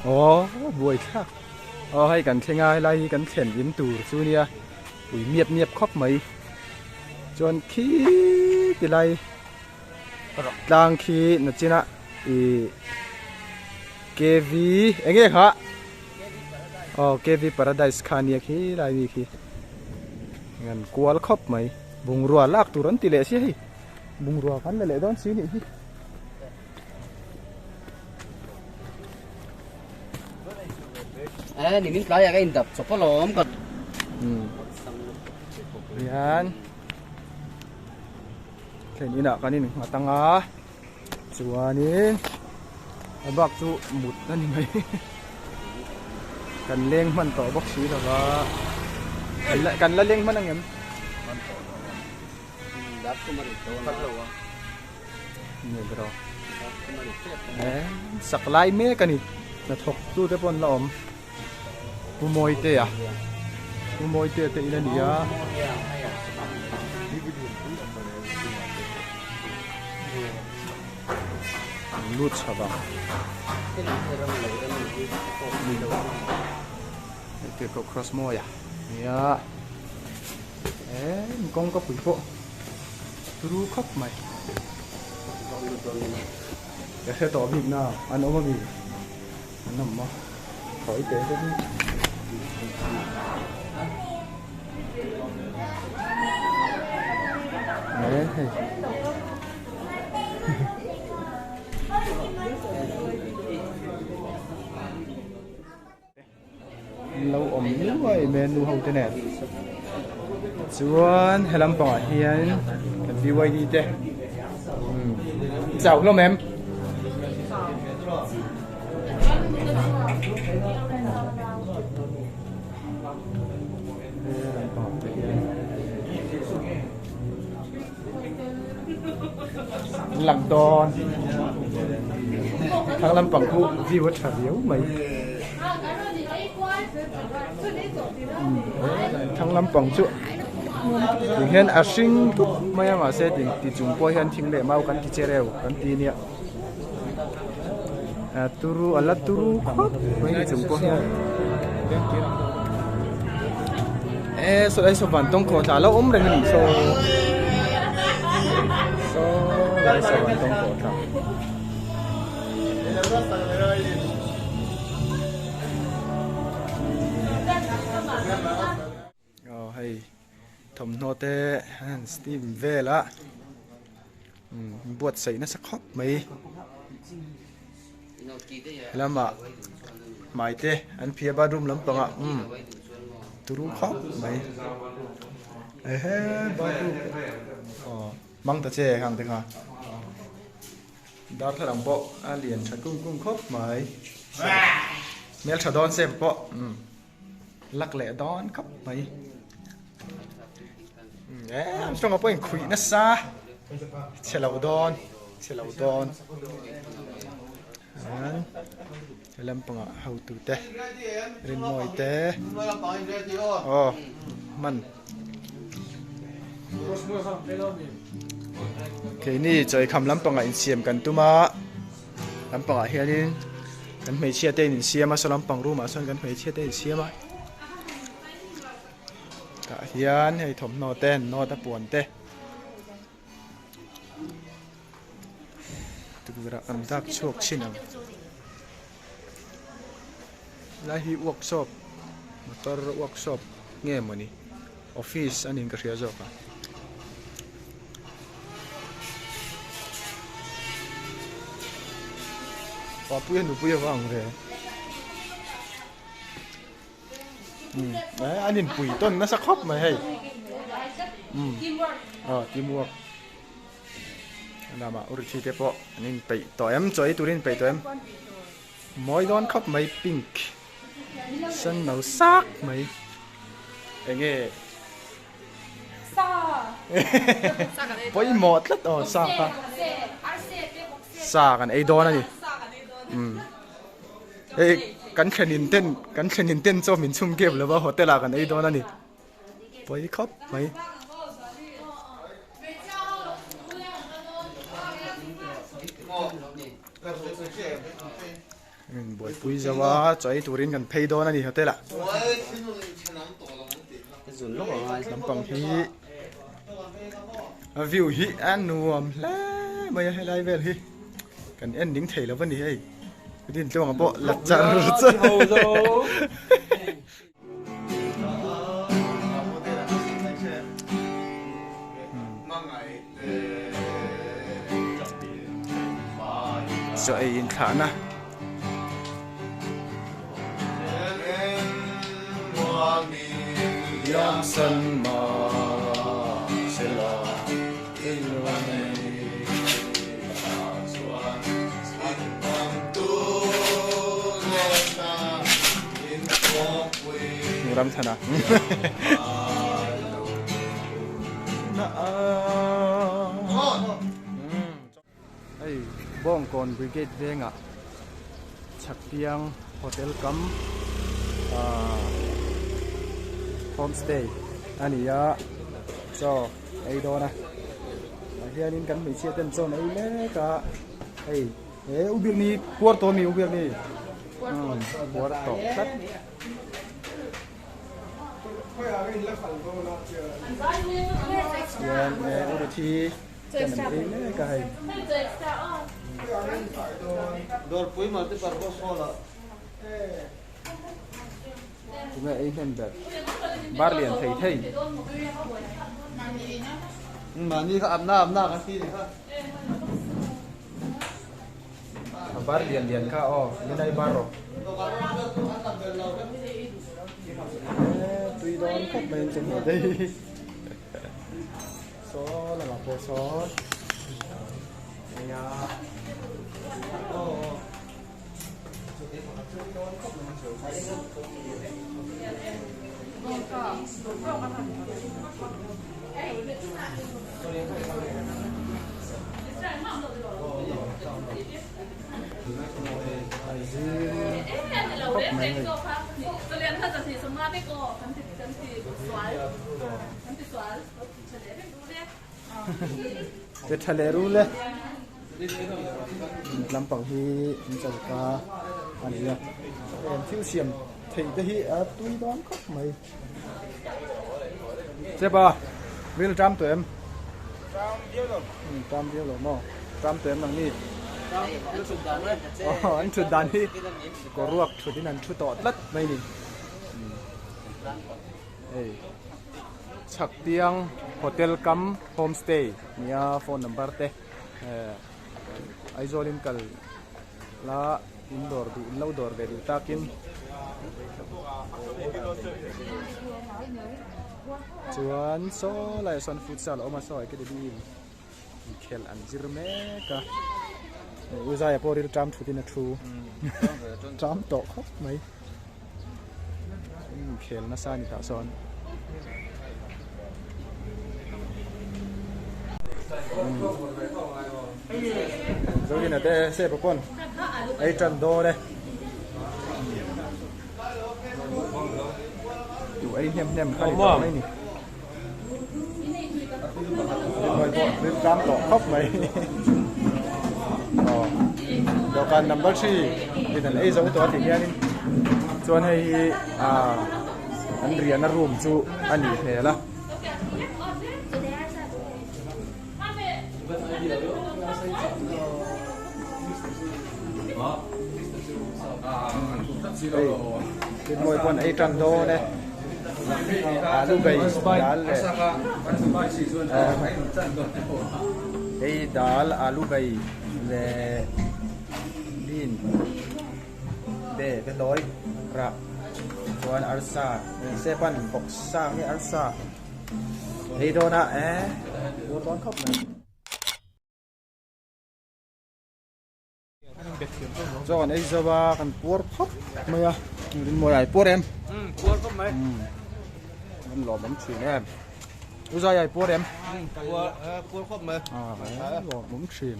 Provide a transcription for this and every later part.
Aw buai thlak aw hei kan thleng a helai hi kan thlen in tur chu nia pui miap miap khawp mai chuan khi tilai tlang khi nachina ih kv eng nge kha aw kv paradise kha ania khi lai mi khi ngan kual khawp mai bungrua lak tur an ti leh sia hei bungrua kan la leh dawn si nih hi. Eh, ni min tlai a ka in dap chawp alawm ka. Hmm. Hian thlen inah kan in nghat anga chuanin a bak chu mut a ni mai kan leng hman tawh bawk si lova kan la leng hman angem Sak lai mek a ni hnathawk tu te pawh an la awm Pu Mawitea Pu Mawitea te in a ni a an lut chho vang hei pawh cross mawi a nia. Eee kawngka pui pawh turu khawp mai ka hre tawh bik na an awm ami an awm a thawi te te hi eee hei An lo awm nuai mai a nu ho te nen chuan he lampangah hian kan BYD te umm chau hlawm em he lampangah te hian an lang dawn thlang lampang khu view a tha riau mai thlang lampang chu tih hian a hring dup mai a mahse ti chung pawh hian thing leh mau kan ti che reu kan ti nia a turu a la turu khawp mai ti chung pawh hian e saw lai saw van tawng khawh thla a lo awm reng a nih saw saw lai saw van tawng khawh thla aw hei thawmhnaw te an han steam vel a umm buatsaih nasa khawp mai lamah hmai te an phih a bathroom lampangah umm turu khawp mai ehe bathroom aw hmang ta che hang te kha darthlalang pawh a lian tha kum kum khawp mai hmeltha dawn se pawh umm. Lak leh dawn khawp mai. Eh, Armstrong-a pawhin khuih nasa. Chhe lo dawn, chhe lo dawn. Chuan he lampangah hotu te, Rinmawi te, aw hman. Keini chawikham lampangah insiam kan tum a. Lampangah hianin kan hmeichhia te in insiam a saw lampang room ah sawn kan hmeichhia te insiam a tah hian hei thawmhnaw te an nawt a puan te tukverh ah kan dak chhuak thin ang helai hi workshop motor workshop nge mawni office a niin ka hria zawk a. Papuia nupui a va ang ve. Um eh an inpui tawn nasa khawp mai hei. Um aw teamwork. Lamah Urithi te pawh an inpeih tawh em chaw ei turin inpeih tawh em. Mawi dawn khawp mai pink sen no sak mai. Enge Pawimawh tlat aw sa kha sa kan ei dawn a ni umm hei kan thlenin ten kan thlenin ten chaw min chhung kep lova hotel ah kan ei dawn a ni pawi khawp mai. Buaipui zo a, chaw ei turin kan phei dawn a ni hotel ah. Lampang hi a view hi a nuam hle mai a helai vel hi kan en ding thei lo a ni hei. Dintluanga pawh la char char. Chaw ei inthlahna. Ram thana. Hei Bawngkawn Brigade vengah Chhaktiang Hotel kam Homestay a ni a chaw ei dawn a tah hianin kan hmeichhia ten chaw an ei mek a hei he u biak ni puar tawh ami u biak ni puar tawh tlat. Chuan he u Ruthi ten an ei mek a hei. Tunge ei hnem ber bar lian thei thei. Mahni kha amna amna kan ti ni kha. A bar lian lian kha aw min ai bar rawh. Tui dawn khawp mai an chawhmeh daih. Saw lamah pawh sawn nia aw. Che tha leh rul e. Lampang hi an choka a ni a. Heng thil siam theih te hi a tui dawn khawp mai. Chepa, ril ṭam tawh em? Ṭam viau lo. Ṭam viau lo maw? Ṭam tawh em nang ni? Aw, an ṭhut dan hi kawruak ṭhut in an ṭhu tawh tlat mai ni. Hei. Chhaktiang Hotel Kam Homestay nia phone number te Aizawl in kal la in dawr duh in lo dawr ve duh takin chuan saw laiah sawn futsal a awm a saw academy in inkhelh an zir mek a U Zaia pawh ril ṭam thut in a thu ṭam tawh khawp mai. Inkhel nasa a ni tah sawn. Zodina te sepa pawn ei tan dawn e. Duh ei hnem hnem kha ni tawh mai ni. Rinmawii pawh rin tlang tawh khawp mai. Aw dawhkan number 3 in an ei zo tawh a tih hianin chuan hei hi ah an riahna room chu a nih hmel a. Hei Rinmawii pawn ei tan dawn e. Alu bei dal leh hei dal alu bei leh bean be behlawi rah chuan arsa sepan bawksa nge arsa ei dawn a eh bur dawn khawp mai. Chaw kan ei zo a kan puar phawt mai a rinmawi ai puar em puar khawp mai an lawm awm thin em u zai ai puar em puar puar khawp mai a lawm awm thin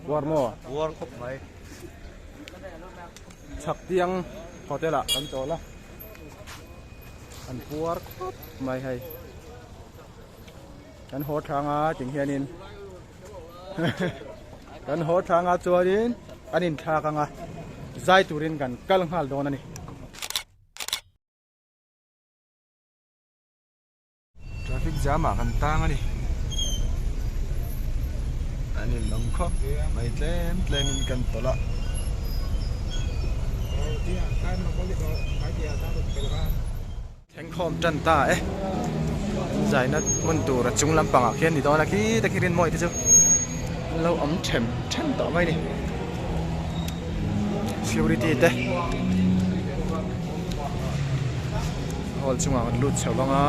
puar maw puar khawp mai chhak tiang hotel ah kan chawl a an puar khawp mai hei. Kan haw thlang a ting hianin. Kan haw thla anga chuanin kan inthlak anga zai turin kan kal nghal dawn a ni. Traffic jam ah kan tang a ni. An in lawm khawp mai tlem tlem in kan tawlh a. Thlengkhawm tan ta e. An zaina hmun tur a chung lampangah khian ni dawn a khi te khi rinmawi te chu an lo awm them them tawh mai a ni. Security te hall chungah an lut chho vang a.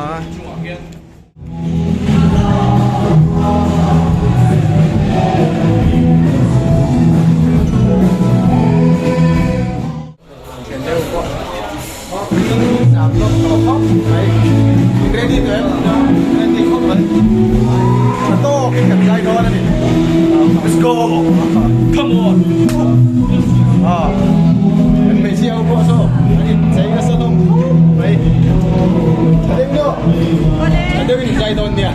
Let's go! Come on! Ah, hmeichhia ho pawh saw an inchei nasa hlawm khawp mai. Tha deuh deuh, tha deuhin in zai dawn nia.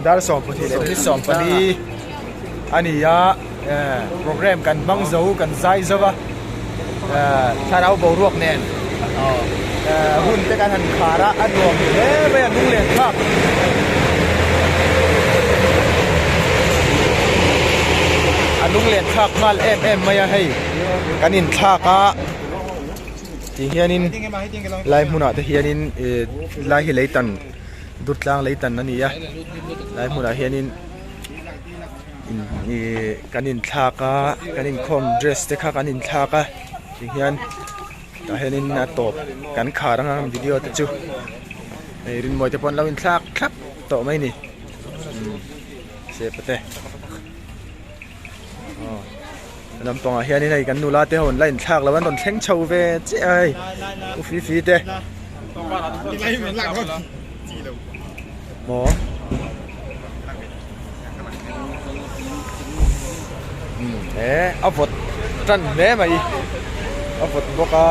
Dar 12 leh minute 14 a ni a, program kan hmang zo kan zai zo va, thlarau boruak nen hun te kan han khar a, a nuam hle mai a lunglen thlak. A lunglen thlak nghal em em mai a hei kan inthlak a. Ti hianin lai hmunah te hianin ih lai hi lei tan Durtlang lei tan a ni a lai hmunah hianin ih kan inthlak a kan inkhawm dress te kha kan inthlak a ti hian tah hianin a tawp kan khar anga video te chu hei rinmuai te pawh an lo inthlak thlap tawh mai a ni sepa te. Lampangah hianin hei kan nula te ho an la inthlak lo an rawn thleng chho ve chiah a hei u fi fi te maw umm he a vawt tan hle mai a vawt bawk a.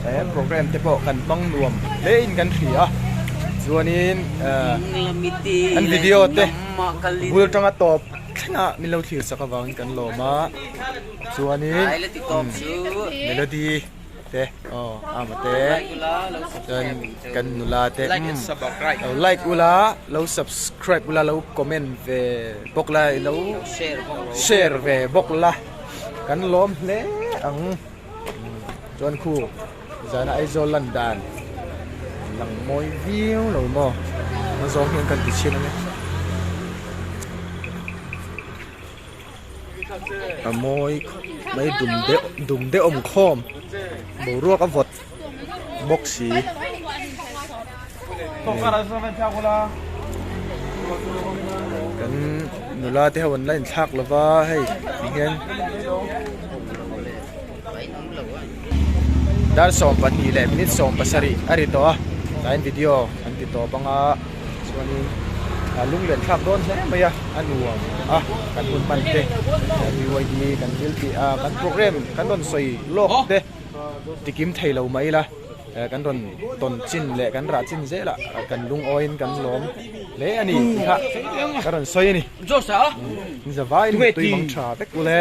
He program te pawh kan hmang nuam hle in kan hria a chuanin an video te bul atanga tawp thlengah min lo thlir sak avangin kan lawm a chuanin melody te aw ama te chuan kan nula te lo like ula lo subscribe ula lo comment ve bawk la ilo share ve bawk la. Kan lawm hle ang chuan khu zana Aizawl lan dan lang mawi viau lo maw a zawng hian kan ti chhin ange a mawi khawp mai dum deuh dum deuh awm khawm boruak a vawt bawk si. Kan nula te ho an la inthlak lo va hei ti hian dar 12 leh minute 17 a ri tawh a tlaiin video an ti tawp anga chuanin a lunglen thlak dawn hle mai a a nuam a kan hun hman te BYD kan thil tih a kan program kan rawn sawi lawk te tikim thei lo mai ila. Kan rawn tawn chin leh kan rah chin zelah kan lungawiin kan lawm hle a ni tih kha ka rawn sawi a ni. Zavaiin tui mang tha vek ule.